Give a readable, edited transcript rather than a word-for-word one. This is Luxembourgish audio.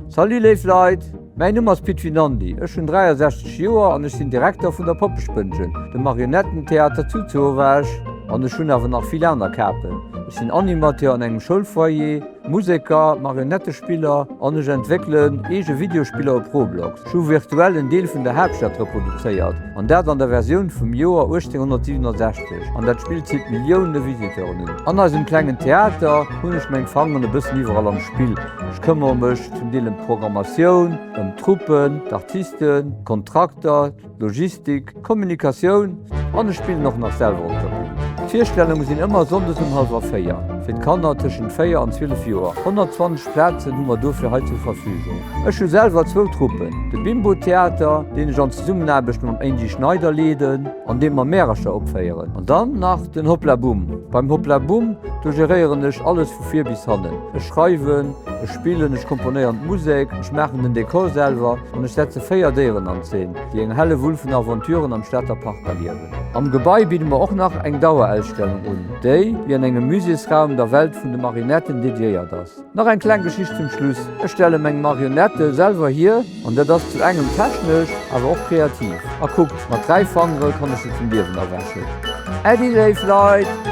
Salut léif Leit, mäin Numm ass Pit Vinandy, ech hunn 63 Joer an ech sinn Direkter vun der Poppespënnchen, dem Marionettentheater zu Zowaasch. An ech hunn awer nach vill aner Kapen, ech sinn Animateur an engem Schoulfoyer, Museker, Marionettespiller an ech entwéckelen eege Videospiller op Roblox. Ech hu virtuell en Deel vun der Haaptstad reproduzéiert, an dat an der Versioun vum Joer 1867, an dat Spill zitt Millioune Visiteuren un. An eisem klengen Theater hunn ech meng Fangeren e bëssen iwwerall am Spill. Ech këmmere mech zum Deel ëm d'Programmatioun, ëm d'Truppen, d'Artisten, d'Kontrakter, Logistik, Kommunikatioun an ech spillen och nach selwer op der Bühn. D'Virstellunge sinn ëmmer sonndes um hallwer 4, fir d'Kanner tëschent 4 an 12 Joer. 120 Plazen hu mer dofir hei zur Verfügung. Ech hu selwer zwou Truppen, de Bimbo Theater, deen ech an Zesummenaarbecht mam Angie Schneider leeden, an deem mer Märercher opféieren, an dann nach den Hoppla Bumm. Beim Hoppla Bumm, do geréieren ech alles vu vir bis hannen. Ech schreiwen, ech spillen, ech komponéieren d'Musek, ech maachen den Dekor selwer an ech setze 4 Déieren an Zeen, déi eng Hellewull vun Aventuren am Stater Park erliewen. Am Gebai bidde mer och nach eng Dauerausstellung un, déi, wéi an engem Muséesraum, der Welt vun de Marionetten dediéiert ass. Nach eng kleng Geschicht zum Schluss, Ech stelle meng Marionette selwer hier an dat ass zu engem technesch, awer och kreativ. A kuckt, mat 3 Fangere kann ech se zum Liewen erwächen. Äddi léif Leit!